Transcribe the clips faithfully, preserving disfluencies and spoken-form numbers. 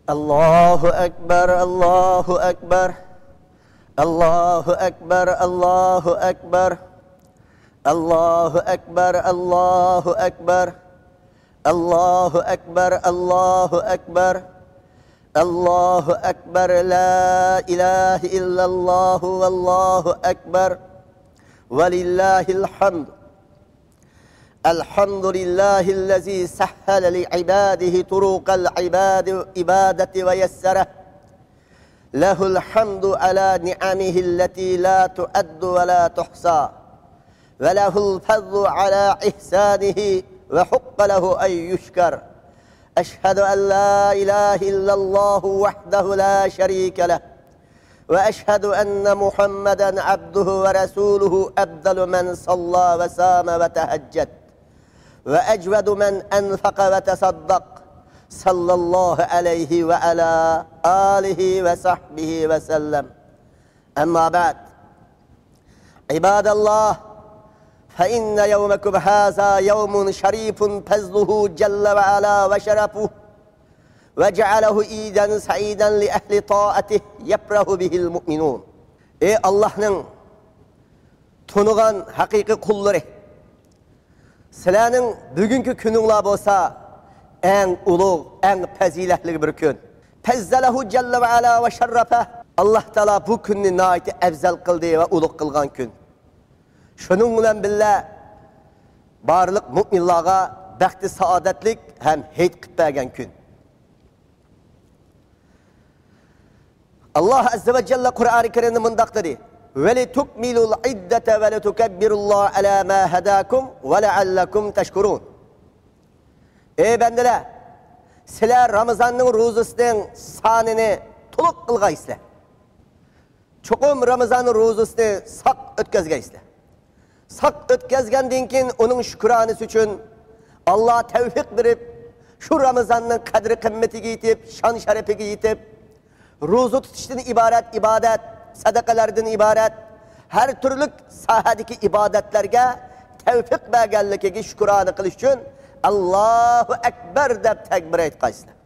الله أكبر، الله أكبر. الله أكبر، الله أكبر. الله أكبر، الله أكبر. الله أكبر، الله أكبر. الله أكبر، لا إله إلا الله والله أكبر. ولله الحمد. الحمد لله الذي سهل لعباده طرق العباد، عبادة ويسره. له الحمد على نعمه التي لا تعد ولا تحصى. وله الفضل على إحسانه وحق له أن يشكر. أشهد أن لا إله إلا الله وحده لا شريك له. وأشهد أن محمدا عبده ورسوله أفضل من صلى وصام وتهجد وأجود من أنفق وتصدق صلى الله عليه وعلى آله وصحبه وسلم. أما بعد، عباد الله، فإن يومكم هذا يوم شريف فضله جل وعلا وشرفه وجعله عيدا سعيدا لأهل طاعته يفرح به المؤمنون. ئەي ئاللاھنىڭ تونۇغان ھەقىقىي قۇللىرى، سىلەرنىڭ بۈگۈنكى كۈنۈڭلار بولسا ئەڭ ئۇلۇغ، ئەڭ پەزىلەتلىك بىر كۈن. فضله جل وعلا وشرفه. ئاللاھ تائالا بۇ كۈننى ناھايىتى ئەۋزەل قىلدى ۋە ئۇلۇغ قىلغان كۈن. شۇنىڭ بىلەن بىللە، بارلىق مۆمىنلارغا بەختى سائادەتلىك ھەم ھېيت قىلىپ بەرگەن كۈن. ئاللاھ ئەززە ۋە جەللە قۇرئانى كەرىمدە مۇنداق دېدى: ولتكملوا العدة ولتكبروا الله على ما هداكم ولعلكم تشكرون. ئەي بەندىلەر، سىلەر رامىزاننىڭ روزىسىنىڭ سانىنى تولۇق قىلغايسىلەر. چوقۇم رامىزان روزىسىنى ساق ئۆتكەزگەيسىلەر. ساق ئۆتكەزگەندىن كېيىن ئۇنىڭ شۈكرانىسى ئۈچۈن ئاللاھ تەۋپىق بېرىپ، شۇ رامىزاننىڭ قەدرى-قىممىتىگە يېتىپ، شان-شەرىپىگە يېتىپ، روزا تۇتۇشتىن ئىبارەت ئىبادەت، سەدىقىلەردىن ئىبارەت ھەر تۈرلۈك ساھەدىكى ئىبادەتلەرگە تەۋپىق بەرگەنلىكىگە شۈكرانە قىلىش ئۈچۈن، ئاللاھۇ ئەكبەر دەپ تەكبىر ئېيتقايسىلەر.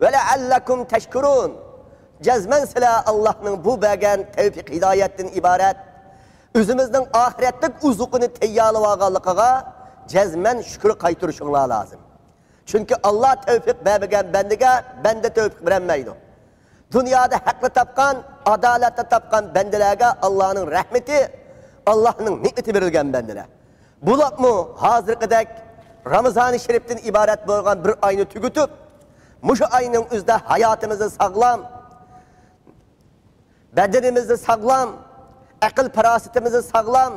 ولعلكم تشكرون. جەزمەن سىلەر ئاللاھنىڭ بۇ بەرگەن تەۋپىق ھىدايەتتىن ئىبارەت ئۆزىمىزنىڭ ئاخىرەتلىك ئوزۇقىنى تەييارلىۋالغانلىقىغا جەزمەن شۈكۈر قايتۇرۇشۇڭلار لازىم. چۈنكى ئاللاھ تەۋپىق بەرمىگەن بەندىگە بەندە تەۋپىق بېرەلمەيدۇ. دۇنيادا ھەقنى تاپقان، ئادالەتنى تاپقان بەندىلەرگە ئاللاھنىڭ رەھمىتى، ئاللاھنىڭ نېمىتى بېرىلگەن بەندىلەر. بولۇپمۇ ھازىرقىدەك رامىزانى شېرىپتىن ئىبارەت بولغان بىر ئاينى تۈگىتىپ، مۇشۇ ئاينىڭ ئۆزىدە ھاياتىمىزنى ساغلام، بەدىنىمىزنى ساغلام، ئەقىل-پاراسىتىمىزنى ساغلام،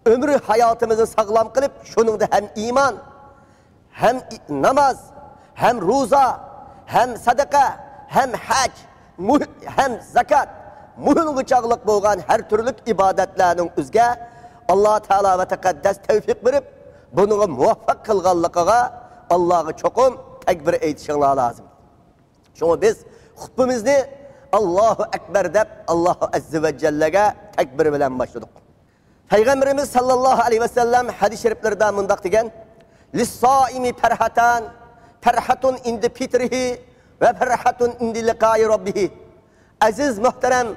ئۆمرى ھاياتىمىزنى ساغلام قىلىپ، شۇنىڭدا ھەم ئىمان، ھەم ئى-، ناماز، ھەم روزا، ھەم سەدىقە، ھەم ھەج، مۇھ-، ھەم زاكات، مۇھىلغا چاغلىق بولغان ھەر تۈرلۈك ئىبادەتلەرنىڭ ئۆزىگە ئاللاھ تائالا ۋە تەقەددەس تەۋپىق بېرىپ، بۇنىڭغا مۇۋەپپەق قىلغانلىقىغا ئاللاھقا چوقۇم تەكبىر ئېيتىشىڭلار لازىم. شۇڭا بىز خۇتبىمىزنى ئاللاھۇ ئەكبەر دەپ، ئاللاھۇ ئەززە ۋە جەللەگە تەكبىر بىلەن باشلىدۇق. پەيغەمبىرىمىز ساللاللاھۇ ئەلەيھى ۋەسەللەم ھەدىس شەرىپلىرىدە مۇنداق دېگەن: للصائم فرحتان، فرحة عند فطره وفرحة عند لقاء ربه. ئەزىز مۆھتەرەم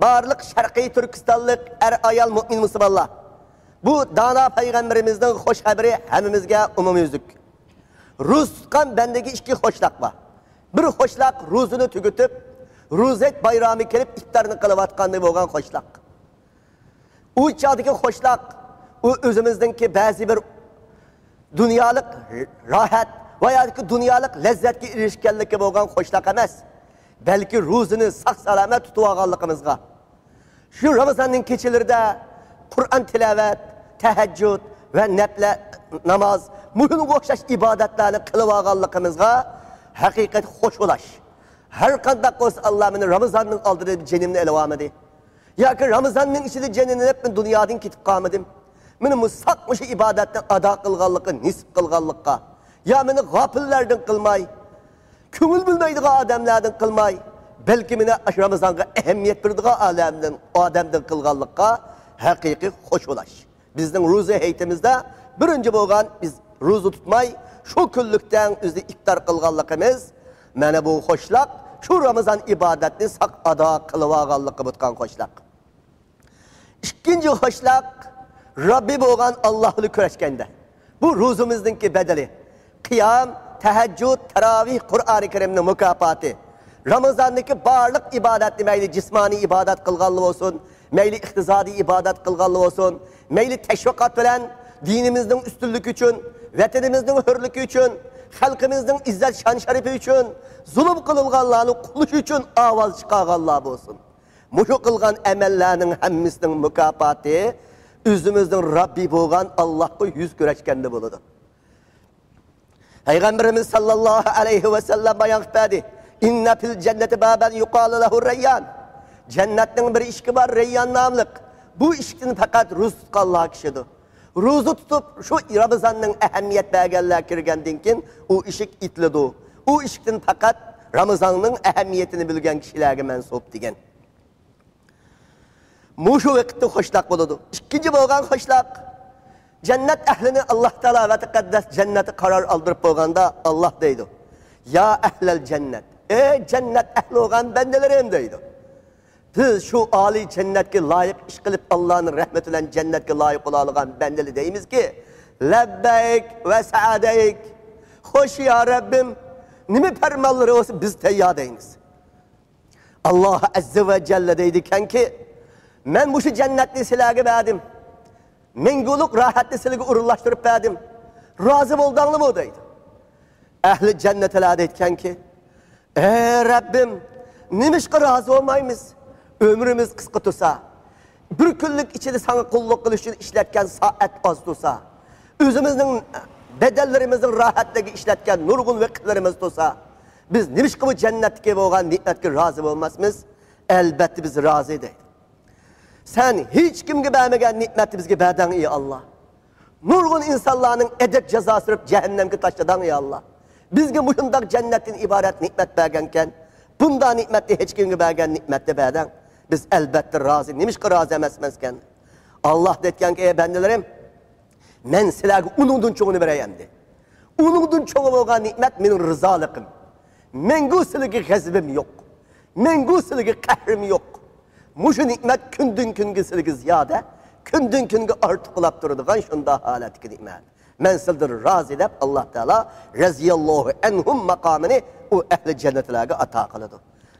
بارلىق شەرقىي تۈركىستانلىق ئەر-ئايال مۆمىن مۇسۇلمانلار، بۇ دانا پەيغەمبىرىمىزنىڭ خۇش خەۋىرى ھەممىمىزگە ئومۇميۈزلۈك. روزا تۇتقان بەندىگە ئىككى خۇشلۇق بار. بىر خۇشلۇق روزىنى تۈگىتىپ، روزا بايرامى كېلىپ ئىپتارنى قىلىۋاتقاندا بولغان خۇشلۇق. ئۇ چاغدىكى خۇشلۇق، ئۇ ئۆزىمىزنىڭكى بەزى بىر دۇنيالىق راھەت ۋە ياكى دۇنيالىق لەززەتكە ئېرىشكەنلىكى بولغان خۇشلۇق ئەمەس، بەلكى روزىنى ساق-سالامەت تۇتۇۋالغانلىقىمىزغا، شۇ رامىزاننىڭ كېچىلىرىدە قۇرئان تىلاۋەت، تەھەججۇد ۋە نەپلە ناماز، مۇشۇنىڭغا ئوخشاش ئىبادەتلەرنى قىلىۋالغانلىقىمىزغا ھەقىقەت خۇش بولاش. ھەر قانداق بولسا، ئاللا مېنى رامىزاننىڭ ئالدىدا جېنىمنى ئېلىۋالمىدى. ياكى رامىزاننىڭ ئىچىدە جېنىنى ئېلىپ، مەن دۇنيادىن كېتىپ قالمىدىم. مېنى مۇ-، ساق مۇشۇ ئىبادەتنى ئادا قىلغانلىققا، نېسىپ قىلغانلىققا، يا مېنى غاپىللاردىن قىلماي، كۆڭۈل بۆلمەيدىغان ئادەملەردىن قىلماي، بەلكى مېنى ئاشۇ رامىزانغا ئەھمىيەت بېرىدىغان ئادەمدىن، ئادەمدىن قىلغانلىققا ھەقىقىي خۇش بولاش. بىزنىڭ روزا ھېيتىمىزدا بىرىنچى بولغان، بىز روزا تۇتماي، شۇ كۈنلۈكتە ئۆزىنى ئىپتار قىلغانلىقىمىز، مانا بۇ خوشلاق شۇ رامىزان ئىبادەتنى ساق ئادا قىلىۋالغانلىققا بولغان خوشلاق. ئىككىنچى خوشلاق، رەببى بولغان ئاللاھ بىلەن كۆرۈشكەندە. بۇ روزىمىزنىڭكى بەدىلى. قىيام، تەھەججۇد، تاراۋىھ، قۇرئانى كەرىمنىڭ مۇكاپاتى. رامىزاندىكى بارلىق ئىبادەتنى، مەيلى جىسمانىي ئىبادەت قىلغانلا بولسۇن، مەيلى ئىقتىسادىي ئىبادەت قىلغانلا بولسۇن، مەيلى تەشۋىقات بىلەن دىنىمىزنىڭ ئۈستۈنلۈكى ئۈچۈن، ۋەتىنىمىزنىڭ ھۆرلۈكى ئۈچۈن، خەلقىمىزنىڭ ئىززەت شان شەرىپى ئۈچۈن، زۇلۇم قىلىنغانلارنى قۇتۇلۇش ئۈچۈن ئاۋاز چىقارغانلار بولسۇن. مۇشۇ قىلغان ئەمەللەرنىڭ ھەممىسىنىڭ مۇكاپاتى ئۆزىمىزنىڭ رەببى بولغان ئاللاھقا يۈز كۆرۈشكەندە بولىدۇ. پەيغەمبىرىمىز ساللاللاھۇ ئەلەيھى ۋەسەللەم بايان قىلىپ بەردى، «ئىننە فىل جەننەتى بابەن يۇقالۇ لەھۇ رەييان.» جەننەتنىڭ بىر ئىشىكى بار، رەييان ناملىق. بۇ ئىشىكتىن پەقەت روزا تۇتقانلار كىرىدۇ. روزا تۇتۇپ، شۇ رامىزاننىڭ ئەھمىيەت بەرگەنلەر كىرگەندىن كېيىن، ئۇ ئىشىك ئېتىلىدۇ. ئۇ ئىشىكتىن پەقەت رامىزاننىڭ ئەھمىيىتىنى بىلگەن كىشىلەرگە مەنسۇپ دېگەن. مۇشۇ ۋاقىتتا خوشلاق بولىدۇ. ئىككىنچى بولغان خوشلاق، جەننەت ئەھلىنى ئاللاھ تائالا ۋە تەقەددەس جەننەتكە قارار ئالدۇرۇپ بولغاندا، ئاللاھ دەيدۇ، «يا ئەھلەل جەننەت، ئەي جەننەت ئەھلى بولغان بەندىلىرىم» دەيدۇ. بىز شۇ ئالىي جەننەتكە لايىق ئىش قىلىپ، ئاللاھنىڭ رەھمىتى بىلەن جەننەتكە لايىق بولالىغان بەندىلەر دەيمىزكى، «لەببەيك ۋە سەئدەيك، خوش يا رەببىم، نېمە پەرمانلىرى بولسا بىز تەييار» دەيمىز. ئاللاھ ئەززە ۋە جەللە دەيدىكەنكى، «مەن مۇشۇ جەننەتنى سىلەرگە بەردىم، مەڭگۈلۈك راھەتنى سىلەرگە ئورۇنلاشتۇرۇپ بەردىم، رازى بولدۇڭلارمۇ؟» دەيدۇ. ئەھلى جەننەتلەر دەيدىكەنكى، «ئەي رەببىم، نېمىشقا رازى بولمايمىز؟ ئۆمرىمىز قىسقا تۇرسا، بىر كۈنلۈك ئىچىدە ساڭا قۇللۇق قىلىش ئۈچۈن ئىشلەتكەن سائەت ئاز تۇرسا، ئۆزىمىزنىڭ بەدەنلىرىمىزنىڭ راھەتلىكىگە ئىشلەتكەن نۇرغۇن ۋاقىتلىرىمىز تۇرسا، بىز نېمىشقا بۇ جەننەتتىكى بولغان نېمەتكە رازى بولماسمىز؟» «ئەلبەتتە بىز رازى» دەيدۇ. «سەن ھېچكىمگە بەرمىگەن نېمەتنى بىزگە بەردىڭ، ئەي ئاللاھ. نۇرغۇن ئىنسانلارنىڭ ئەدەپ جازاسى بېرىپ جەھەننەمگە تاشلىدىڭ، ئەي ئاللاھ. بىزگە مۇشۇنداق جەننەتتىن ئىبارەت نېمەت بەرگەنكەن، بۇنداق نېمەتنى ھېچكىمگە بەرگەن نېمەتنى بەردىڭ. بىز ئەلبەتتە رازى، نېمىشقا رازى ئەمەسمىزكەن؟» ئاللاھ دەيدىكەنكى، «ئەي بەندىلىرىم، مەن سىلەرگە ئۇنىڭدىن چوڭىنى بېرەي ئەمدى. ئۇنىڭدىن چوڭى بولغان نېمەت مېنىڭ رىزالىقىم. مەڭگۈ سىلىگە غەزىپىم يوق. مەڭگۈ سىلىگە قەھرىم يوق. مۇشۇ نېمەت كۈندىن كۈنگە سىلىگە زىيادە، كۈندىن كۈنگە ئارتۇقلاپ تۇرىدىغان شۇنداق ھالەتتىكى نېمەت. مەن سىلىدىن رازى» دەپ، ئاللاھ تائالا رەزىياللاھۇ ئەنھۇم ماقامىنى ئۇ ئەھلى جەننەتلەرگە ئاتا قىلىدۇ.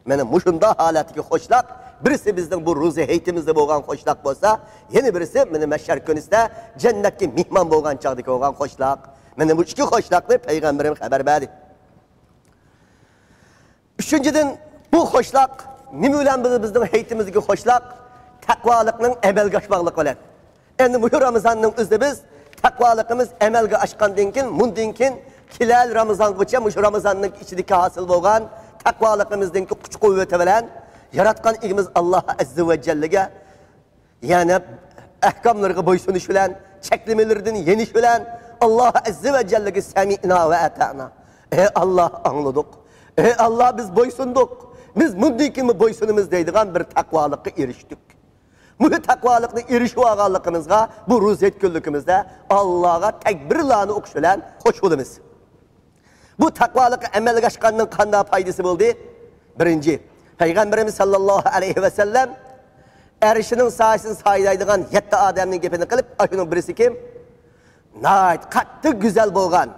مانا مۇشۇنداق ھالەتتىكى خوشلاق، بىرسى بىزنىڭ بۇ روزا ھېيتىمىزدە بولغان خوشلاق بولسا، يەنە بىرسى مانا مەھشەر كۈنىسىدە جەننەتكە مېھمان بولغان چاغدىكى بولغان خوشلاق. مانا بۇ ئىككى خوشلاقنى پەيغەمبىرىم خەۋەر بەردى. ئۈچىنچىدىن، بۇ خوشلاق نېمە بىلەن بىز-، بىزنىڭ ھېيتىمىزدىكى خوشلاق؟ تەقۋالىقنىڭ ئەمەلگە ئاشماقلىقى بىلەن. ئەمدى مۇشۇ رامىزاننىڭ ئۆزىدە بىز تەقۋالىقىمىز ئەمەلگە ئاشقاندىن كېيىن، مۇندىن كېيىن كېلەر رامىزانغىچە مۇشۇ رامىزاننىڭ ئىچىدىكى ھاسىل بولغان تەقۋالىقىمىزنىڭكى كۈچ-قۇۋۋىتى بىلەن ياراتقان ئىگىمىز ئاللاھ ئەززە ۋە جەللىگە، يەنى ئەھكاملىرىغا بويسۇنۇش بىلەن، چەكلىمىلىرىدىن يېنىش بىلەن، ئاللاھ ئەززە ۋە جەللىگە سەمىئنا ۋە ئەتەئنا. ئەي ئاللاھ، ئاڭلىدۇق. ئەي ئاللاھ، بىز بويسۇندۇق. بىز مۇندىن كېيىنمۇ بويسۇنىمىز دەيدىغان بىر تەقۋالىققا ئېرىشتۇق. مۇشۇ تەقۋالىقنى ئېرىشىۋالغانلىقىمىزغا بۇ روزا ھېيت كۈنلۈكىمىزدە ئاللاھقا تەكبىرلارنى ئوقۇش بىلەن خوش بولىمىز. بۇ تەقۋالىققا ئەمەلگە ئاشقاننىڭ قانداق پايدىسى بولدى؟ بىرىنچى، پەيغەمبىرىمىز ساللاللاھۇ ئەلەيھى ۋەسەللەم ئەرشىنىڭ سايىسىنى سايىلايدىغان يەتتە ئادەمنىڭ گېپىنى قىلىپ، ئاشۇنىڭ بىرسى كىم؟ ناھايىتى قاتتىق گۈزەل بولغان،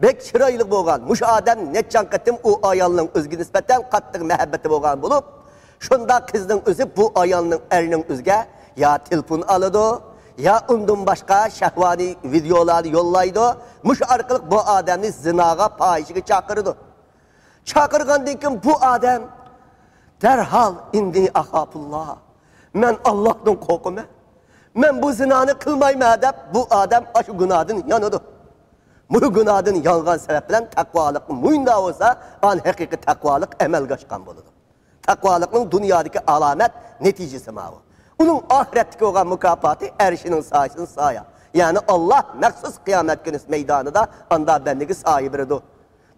بەك چىرايلىق بولغان. مۇشۇ ئادەم نەچچە قېتىم ئۇ ئايالنىڭ ئۆزىگە نىسبەتەن قاتتىق مەھەببىتى بولغان بولۇپ، شۇنداق قىزنىڭ ئۆزى بۇ ئايالنىڭ، ئەرنىڭ ئۆزىگە يا تېلېفون ئالىدۇ، يا ئۇندىن باشقا شەھۋانىي ۋىدېئولارنى يوللايدۇ. مۇشۇ ئارقىلىق بۇ ئادەمنى زىناغا، پاھىشىگە چاقىرىدۇ. چاقىرغاندىن كېيىن بۇ ئادەم دەرھال، «ئىننى ئەخافۇللا، مەن ئاللاھتىن قورقىمەن، مەن بۇ زىنانى قىلمايمەن» دەپ، بۇ ئادەم ئاشۇ گۇناھتىن يانىدۇ. مۇشۇ گۇناھتىن يانغان سەۋەب بىلەن تەقۋالىققا مۇنداق بولسا، ئان ھەقىقىي تەقۋالىق ئەمەلگە ئاشقان بولىدۇ. تەقۋالىقنىڭ دۇنيادىكى ئالامەت نەتىجىسى ماۋۇ. ئۇنىڭ ئاخىرەتتىكى بولغان مۇكاپاتى ئەرشىنىڭ سايىسىنىڭ سايە. يەنى ئاللاھ مەخسۇس قىيامەت كۈنى مەيدانىدا ئاندا بەندىگە سايە بېرىدۇ.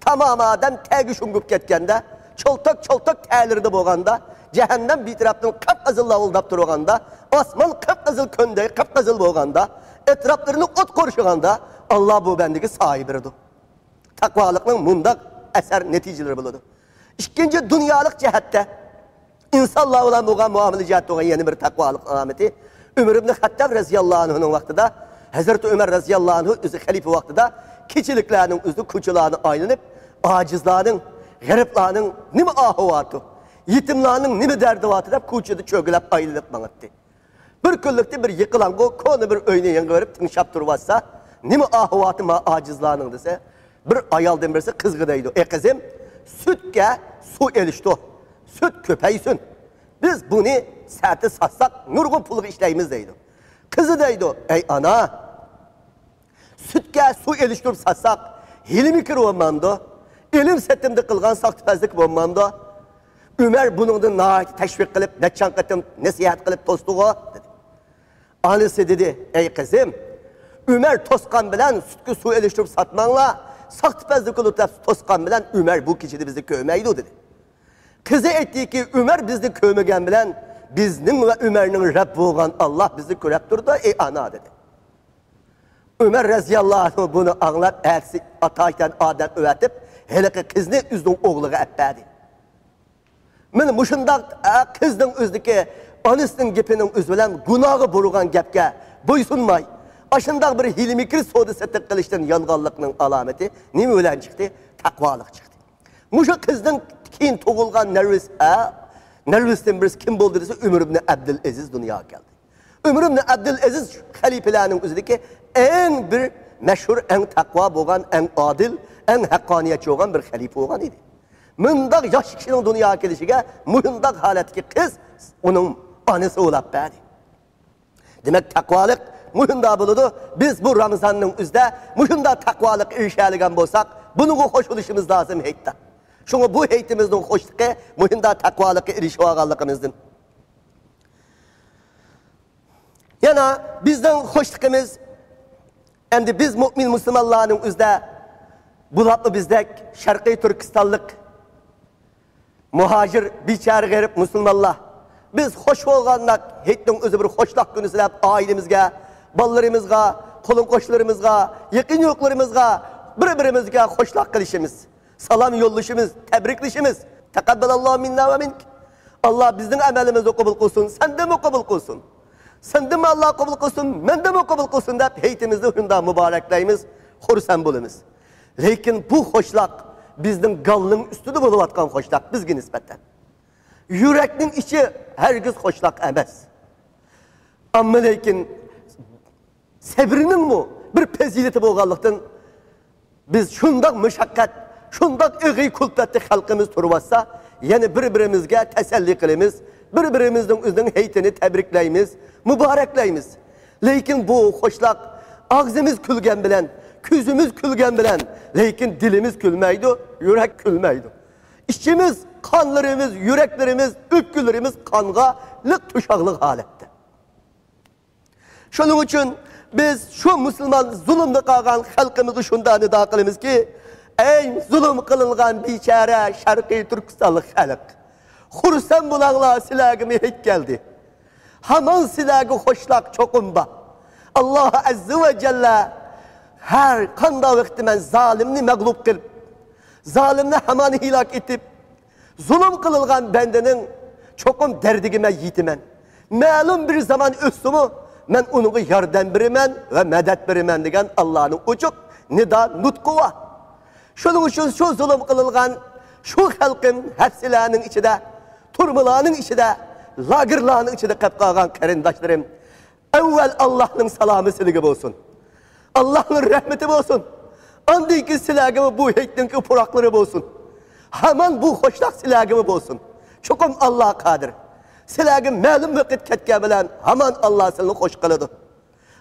تامام ئادەم تەرگە شۇڭغۇپ كەتكەندە، چولتاق-چولتاق تەرلىرىدە بولغاندا، جەھەننەم بىر تەرەپتىن قىپقىزىل لاۋۇلداپ تۇرغاندا، ئاسمان قىپقىزىل كۆندەك قىپقىزىل بولغاندا، ئەتراپلىرىنى ئوت قورشىغاندا، ئاللاھ بۇ بەندىگە سايە بېرىدۇ. تەقۋالىقنىڭ مۇنداق ئەسەر نەتىجىلىرى بولىدۇ. ئىككىنچى، دۇنيالىق جەھەتتە ئىنسانلار بىلەن بولغان مۇئامىلە جەھەتتە بولغان يەنە بىر تەقۋالىق ئالامىتى، ئۆمەر ئىبن خەتتاب رەزىياللاھۇ ئەنھۇنىڭ ۋاقتىدا، ھەزرىتى ئۆمەر رەزىياللاھۇ ئەنھۇ ئۆزى خەلىپە ۋاقتىدا كېچىلىكلەرنىڭ ئۆزىدە كوچىلارنى ئايلىنىپ، ئاجىزلارنىڭ، غېرىبلارنىڭ نېمە ئاھۋاتى، يېتىملارنىڭ نېمە دەردى بار دەپ كوچىدا چۆگىلەپ ئايلىنىپ ماڭاتتى. بىر كۈنلۈكتە بىر يىقىلاڭغۇ كونا بىر ئۆينى يېڭىۋېرىپ تىڭشاپ تۇرۇۋاتسا، نېمە ئاھۋاتى ما ئاجىزلارنىڭ دېسە، بىر ئايالدىن بىرسى قىزغا دەيدۇ، ئەي قىزىم، سۈتكە سۇ ئېلىشتۇر، سۈت كۆپەيسۇن. بىز بۇنى سەتە ساتساق نۇرغۇن پۇلغا ئىشلەيمىز دەيدۇ. قىزى دەيدۇ، ئەي ئانا، سۈتكە سۇ ئېلىشتۇرۇپ ساتساق، ھىيلە مىكىر بولمامدۇ؟ ئېلىم سېتىمدا قىلغان ساختىپەزلىك بولمامدۇ؟ ئۆمەر بۇنىڭدىن ناھايىتى تەشۋىق قىلىپ، نەچچە قېتىم نەسىھەت قىلىپ توستىغۇ، دېدى. ئانىسى دېدى، ئەي قىزىم، ئۆمەر توسقان بىلەن سۈتكە سۇ ئېلىشتۇرۇپ ساتماڭلار، ساختىپەزلىك قىلىپ دەپ توسقان بىلەن ئۆمەر بۇ كېچىدە بىزنى كۆرمەيدۇ، دېدى. قىزى ئېيتتىكى، ئۆمەر بىزنى كۆرمىگەن بىلەن بىزنىڭ ۋە ئۆمەرنىڭ رەببى بولغان ئاللاھ بىزنى كۆرەپ تۇرىدۇ، ئەي ئانا، دېدى. ئۆمەر رەزىياللاھۇ ئەنھۇ بۇنى ئاڭلاپ، ئەتىسى ئاتايىتەن ئادەم ئەۋەتىپ، ھېلىقى قىزنى ئۆزىنىڭ ئوغلىغا ئەپ بەردى. مانا مۇشۇنداق، ئە، قىزنىڭ ئۆزىدىكى ئانىسىنىڭ گېپىنىڭ ئۆزى بىلەن گۇناھقا بۇرىغان گەپكە بويسۇنماي، ئاشۇنداق بىر ھىيلە-مىكىر سودا-سېتىق قىلىشتىن يانغانلىقنىڭ ئالامىتى نېمە بىلەن چىقتى؟ تەقۋالىق چىقتى. مۇشۇ قىزنىڭ كېيىن تۇغۇلغان نەۋرىسى، ئە، نەۋرىسىدىن بىرسى كىم بولدى دېسە، ئۆمەر ئىبن ئابدۇلئەزىز دۇنياغا كەلدى. ئۆمەر ئىبن ئابدۇلئەزىز خەلىپىلەرنىڭ ئۆزىدىكى ئەڭ بىر مەشھۇر، ئەڭ تەقۋا بولغان، ئەڭ ئادىل، ئەڭ ھەققانىيەتچى بولغان بىر خەلىپە بولغان ئىدى. مۇنداق ياخشى كىشىنىڭ دۇنياغا كېلىشىگە مۇشۇنداق ھالەتتىكى قىز ئۇنىڭ ئانىسى بولاپ بەردى. دېمەك، تەقۋالىق مۇشۇنداق بولىدۇ. بىز بۇ رامىزاننىڭ ئۆزىدە مۇشۇنداق تەقۋالىققا ئېرىشەلىگەن بولساق، بۇنىڭغا قوشۇلۇشىمىز لازىم ھېيتتا. شۇڭا بۇ ھېيتىمىزنىڭ خۇشلۇقى مۇشۇنداق تەقۋالىققا ئېرىشىۋالغانلىقىمىزدىن. يەنە بىزنىڭ خۇشلۇقىمىز، ئەمدى بىز مۆمىن مۇسۇلمانلارنىڭ ئۆزىدە، بولۇپمۇ بىزدەك شەرقىي تۈركىستانلىق مۇھاجىر، بىچارە غېرىب مۇسۇلمانلار، بىز خۇش بولغانداق ھېيتنىڭ ئۆزى بىر خۇشلۇق كۈنى سىلەپ، ئائىلىمىزگە، بالىلىرىمىزغا، قولۇم-قوشنىلىرىمىزغا، يېقىن-يۇقلىرىمىزغا، بىر-بىرىمىزگە خۇشلۇق قىلىشىمىز، سالام يوللىشىمىز، تەبرىكلىشىمىز. تەقەببەلاللاھۇ مىننا ۋە مىنك. ئاللا بىزنىڭ ئەمەلىمىزنى قوبۇل قىلسۇن، سەندىنمۇ قوبۇل قىلسۇن. سەندىنمۇ ئاللا قوبۇل قىلسۇن، مەندىنمۇ قوبۇل قىلسۇن دەپ ھېيتىمىزنى شۇنداق مۇبارەكلەيمىز، خۇرسەن بولىمىز. لېكىن بۇ خۇشلۇق بىزنىڭ گالنىڭ ئۈستىدە بولۇۋاتقان خۇشلۇق بىزگە نىسبەتەن. يۈرەكنىڭ ئىچى ھەرگىز خۇشلۇق ئەمەس. ئەمما لېكىن سەبرىنىڭمۇ بىر پەزىلىتى بولغانلىقتىن، بىز شۇنداق مۇشەققەت، شۇنداق ئېغىر كۈلپەتتە خەلقىمىز تۇرۇۋاتسا، يەنە بىر-بىرىمىزگە تەسەللى قىلىمىز، بىر-بىرىمىزنىڭ ئۆزىنىڭ ھېيتىنى تەبرىكلەيمىز، مۇبارەكلەيمىز. لېكىن بۇ خۇشلۇق ئاغزىمىز كۈلگەن بىلەن، كۆزىمىز كۈلگەن بىلەن، لېكىن دىلىمىز كۈلمەيدۇ، يۈرەك كۈلمەيدۇ. ئىچىمىز، قانلىرىمىز، يۈرەكلىرىمىز، ئۆپكىلىرىمىز قانغا لىق توشاقلىق ھالەتتە. شۇنىڭ ئۈچۈن بىز شۇ مۇسۇلمان زۇلۇمدا قالغان خەلقىمىزگە شۇنداق نىدا قىلىمىزكى، ئەي زۇلۇم قىلىنغان بىچارە شەرقىي تۈركىستانلىق خەلق! خۇرسەن بولۇڭلار، سىلەرگىمۇ ھېيت كەلدى. ھامان سىلەرگە خۇشلۇق چوقۇم بار. ئاللا ئەززە ۋە جەللە ھەر قانداق ۋاقىتتا مەن زالىمنى مەغلۇپ قىلىپ، زالىمنى ھامان ھالاك ئېتىپ، زۇلۇم قىلىنغان بەندىنىڭ چوقۇم دەردىگە مەن يېتىمەن. مەلۇم بىر زامان ئۆتسىمۇ، مەن ئۇنىڭغا ياردەم بېرىمەن ۋە مەدەت بېرىمەن دېگەن ئاللانىڭ ئوچۇق نىدا نۇتقى بار. شۇنىڭ ئۈچۈن شۇ زۇلۇم قىلىنغان شۇ خەلقىم ھەپسىلەرنىڭ ئىچىدە، تۈرمىلەرنىڭ ئىچىدە، لاگېرلارنىڭ ئىچىدە قېلىپ قالغان قېرىنداشلىرىم، ئەۋۋەل ئاللانىڭ سالامى سىلىگە بولسۇن. ئاللانىڭ رەھمىتى بولسۇن. ئاندىن كېيىن سىلەرگىمۇ بۇ ھېيتنىڭكى پۇراقلىرى بولسۇن. ھامان بۇ خۇشلۇق سىلەرگىمۇ بولسۇن. چوقۇم ئاللا قادىر. سىلەرگە مەلۇم ۋاقىت كەتكەن بىلەن ھامان ئاللا سىلىنى خۇش قىلىدۇ.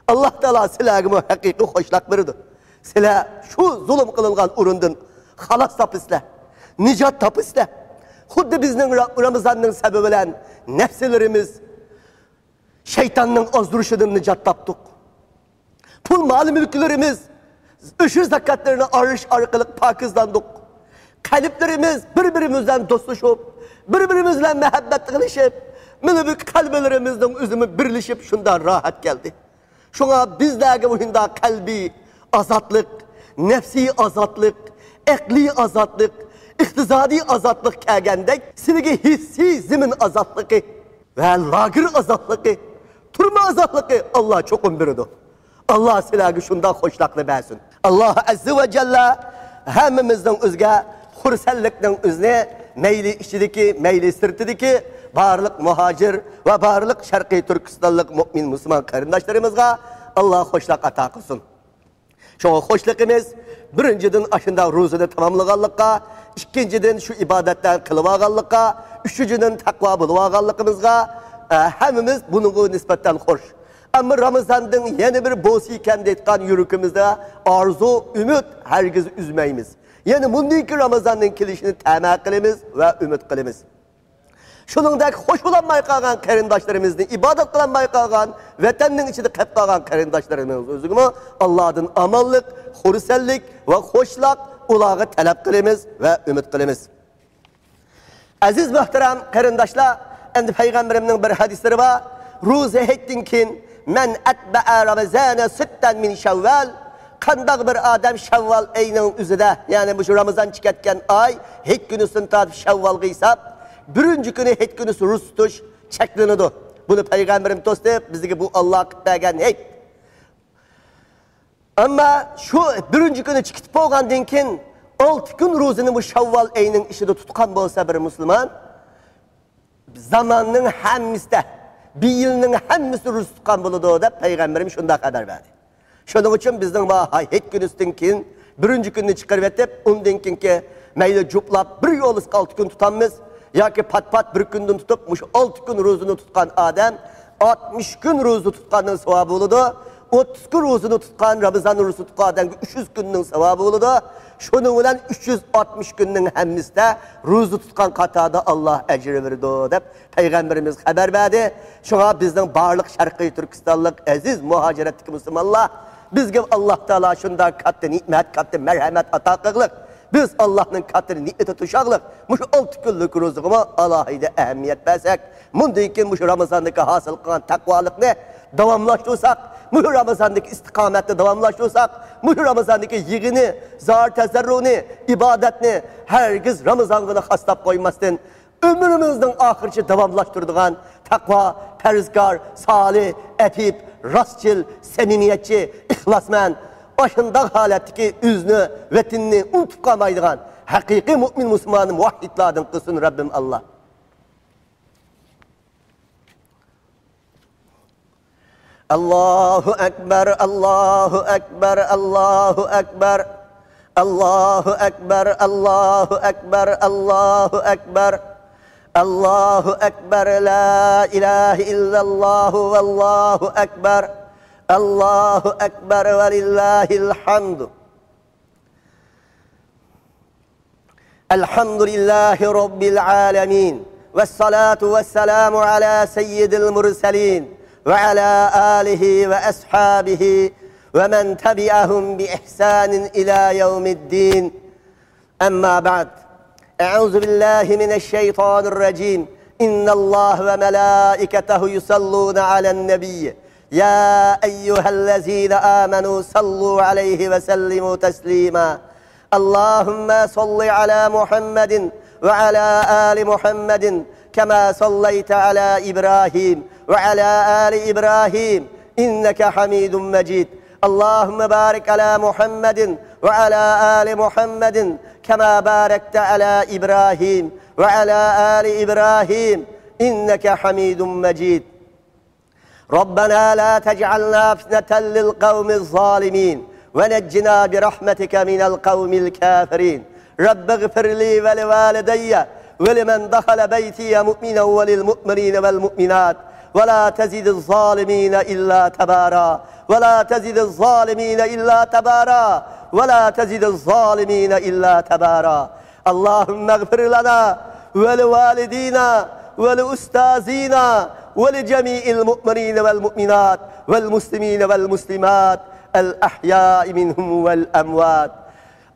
ئاللا تائالا سىلەرگىمۇ ھەقىقىي خۇشلۇق بېرىدۇ. سىلەر شۇ زۇلۇم قىلىنغان ئورۇندىن خالاس تاپىسىلەر، نىجات تاپىسىلەر. خۇددى بىزنىڭ را-، رامىزاننىڭ سەۋەبى بىلەن نەپسىلىرىمىز شەيتاننىڭ ئازدۇرۇشىدىن نىجات تاپتۇق. پۇل مال مۈلكلىرىمىز، ئۆشۈر زاكاتلىرىنى ئايرىش ئارقىلىق پاكىزلاندۇق. قەلبلىرىمىز بىر-بىرىمىز بىلەن دوستلىشىپ، بىر-بىرىمىز بىلەن مەھەببەت قىلىشىپ، مانا بۇ قەلبلىرىمىزنىڭ ئۆزىمۇ بىرلىشىپ شۇنداق راھەت كەلدى. شۇڭا بىزلەرگە مۇشۇنداق قەلبىي ئازادلىق، نەپسىي ئازادلىق، ئەقلىي ئازادلىق، ئىقتىسادىي ئازادلىق كەلگەندەك، سىلىگە ھېسسىي زېمىن ئازادلىقى ۋە لاگېر ئازادلىقى، تۈرمە ئازادلىقى ئاللا چوقۇم بېرىدۇ. ئاللا سىلەرگە شۇنداق خوشلۇقنى بەرسۇن. ئاللا ئەززە ۋە جەللە ھەممىمىزنىڭ ئۆزىگە خۇرسەنلىكنىڭ ئۆزىنى مەيلى ئىچىدىكى، مەيلى سىرتىدىكى بارلىق مۇھاجىر ۋە بارلىق شەرقىي تۈركىستانلىق مۆمىن مۇسۇلمان قېرىنداشلىرىمىزغا ئاللا خوشلۇق ئاتا قىلسۇن. شۇڭا خوشلۇقىمىز، بىرىنچىدىن، ئاشۇنداق روزىنى تاماملىغانلىققا، ئىككىنچىدىن، شۇ ئىبادەتلەرنى قىلىۋالغانلىققا، ئۈچىنچىدىن، تەقۋا بولۇۋالغانلىقىمىزغا، ئە، ھەممىمىز بۇنىڭغا نىسبەتەن خوش. ئەمما رامىزاندىن يەنە بىر بولسا ئىكەن دەيدىغان يۈرىكىمىزدە ئارزۇ، ئۈمىد ھەرگىز ئۈزمەيمىز. يەنە مۇندىن كېيىن رامىزاننىڭ كېلىشىنى تەمە قىلىمىز ۋە ئۈمىد قىلىمىز. شۇنىڭدەك خوش بولالماي قالغان قېرىنداشلىرىمىزنى، ئىبادەت قىلالماي قالغان، ۋەتەننىڭ ئىچىدە قېلىپ قالغان قېرىنداشلىرىمىز ئۆزىگىمۇ ئاللادىن ئامانلىق، خۇرسەنلىك ۋە خوشلۇق ئۇلارغا تەلەپ قىلىمىز ۋە ئۈمىد قىلىمىز. ئەزىز مۆھتەرەم قېرىنداشلار، ئەمدى پەيغەمبىرىمنىڭ بىر ھەدىسلىرى بار. روزا ھېيتتىن كېيىن، مەن ئەتبەئە رامىزانە سىتتەن مىن شەۋۋال، قانداق بىر ئادەم شەۋۋال ئېيىنىڭ ئۆزىدە، يەنى مۇشۇ رامىزان چىقىۋەتكەن ئاي، ھېيت كۈنىسىدىن تارتىپ شەۋۋالغا ھېساب، بىرىنچى كۈنى ھېيت كۈنىسى روزا تۇتۇش چەكلىنىدۇ. بۇنى پەيغەمبىرىم توستى، بىزگە بۇ ئاللا قىلىپ بەرگەن ھېيت. ئەمما شۇ بىرىنچى كۈنى چىقىپ بولغاندىن كېيىن، ئالتە كۈن روزىنى بۇ شەۋۋال ئېيىنىڭ ئىچىدە تۇتقان بولسا بىر مۇسۇلمان، زاماننىڭ ھەممىسىدە، بىر يىلنىڭ ھەممىسىدە روزا تۇتقان بولىدۇ، دەپ پەيغەمبىرىم شۇنداق خەۋەر بەردى. شۇنىڭ ئۈچۈن بىزنىڭ ھېيت كۈنىسىدىن كېيىن بىرىنچى كۈننى چىقىرىۋېتىپ، ئۇندىن كېيىنكى مەيلى جۇپلاپ بىر يولىسىغا ئالتە كۈن تۇتاممىز ياكى پات-پات بىر كۈندىن تۇتۇپ، مۇشۇ ئالتە كۈن روزىنى تۇتقان ئادەم ئاتمىش كۈن روزا تۇتقاننىڭ ساۋابى بولىدۇ. ئوتتۇز كۈن روزىنى تۇتقان، رامىزان روزا تۇتقان ئادەمگە ئۈچ يۈز كۈننىڭ ساۋابى بولىدۇ. شۇنىڭ بىلەن ئۈچ يۈز ئاتمىش كۈننىڭ ھەممىسىدە روزا تۇتقان قاتاردا ئاللا ئەجىر بېرىدۇ، دەپ پەيغەمبىرىمىز خەۋەر بەردى. شۇڭا بىزنىڭ بارلىق شەرقىي تۈركىستانلىق ئەزىز مۇھاجىرەتتىكى مۇسۇلمانلار، بىزگە ئاللا تائالا شۇنداق كاتتا نېمەت، كاتتا مەرھەمەت ئاتا قىلغىلىق. بىز ئاللانىڭ كاتتا نېمىتى توشاغلىق مۇشۇ ئالتە كۈنلۈك روزىغىمۇ ئالاھىدە ئەھمىيەت بەرسەك، مۇندىن كېيىن مۇشۇ رامىزاندىكى ھاسىل قىلغان تەقۋالىقنى داۋاملاشتۇرساق، مۇشۇ رامىزاندىكى ئىستىقامەتنى داۋاملاشتۇرساق، مۇشۇ رامىزاندىكى يىغىنى، زار تەزەررۇنى، ئىبادەتنى ھەرگىز رامىزانغىلا خاسلاپ قويماستىن، ئۆمرىمىزنىڭ ئاخىرىچە داۋاملاشتۇرىدىغان تەقۋا، پەرھىزكار، سالىھ، ئەپىپ، راستچىل، سەمىمىيەتچى، ئىخلاسمەن، ئاشۇنداق ھالەتتىكى ئۆزىنى، ۋەتىنىنى ئۇنتۇپ قالمايدىغان ھەقىقىي مۆمىن مۇسۇلمان مۇۋەھھىدلاردىن قىلسۇن رەببىم ئاللا. الله أكبر، الله أكبر، الله أكبر. الله أكبر، الله أكبر، الله أكبر. الله أكبر، لا إله إلا الله، والله أكبر. الله أكبر، ولله الحمد. الحمد لله رب العالمين، والصلاة والسلام على سيد المرسلين وعلى آله وأصحابه ومن تبعهم بإحسان إلى يوم الدين. أما بعد، أعوذ بالله من الشيطان الرجيم. إن الله وملائكته يصلون على النبي، يا أيها الذين آمنوا صلوا عليه وسلموا تسليما. اللهم صل على محمد وعلى آل محمد كما صليت على إبراهيم وعلى آل إبراهيم إنك حميد مجيد. اللهم بارك على محمد وعلى آل محمد كما باركت على إبراهيم وعلى آل إبراهيم إنك حميد مجيد. ربنا لا تجعلنا فتنة للقوم الظالمين ونجنا برحمتك من القوم الكافرين. رب اغفر لي ولوالدي ولمن دخل بيتي مؤمنا وللمؤمنين والمؤمنات ولا تزد الظالمين إلا تبارا، ولا تزد الظالمين إلا تبارا، ولا تزد الظالمين إلا تبارا. اللهم اغفر لنا ولوالدينا ولأستاذينا ولجميع المؤمنين والمؤمنات والمسلمين والمسلمات الأحياء منهم والأموات.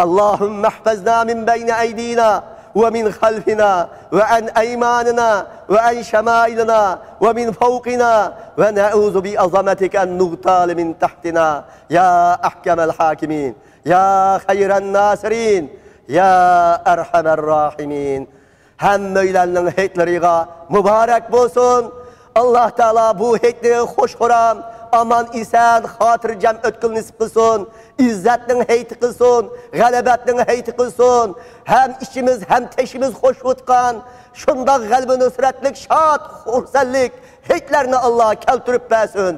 اللهم احفظنا من بين أيدينا ومن خلفنا وعن أيماننا وعن شمائلنا ومن فوقنا ونعوذ بعظمتك أن نغتال من تحتنا يا أحكم الحاكمين. يا خير الناصرين، يا ئەرھەمەر راھىمىن. ھەممەيلەننىڭ ھېيتلىرىغا مۇبارەك بولسۇن. ئاللا تائالا بۇ ھېيتنى خۇش خۇرام، ئامان ئېسەن، خاتىرجەم ئۆتكىلى نېسىپ قىلسۇن. ئىززەتنىڭ ھېيتى قىلسۇن، غەلىبەتنىڭ ھېيتى قىلسۇن. ھەم ئىچىمىز، ھەم تېشىمىز خۇش بولغان شۇنداق غەلىبە نۇسرەتلىك، شاد، خۇرسەنلىك ھېيتلەرنى ئاللا كەلتۈرۈپ بەرسۇن.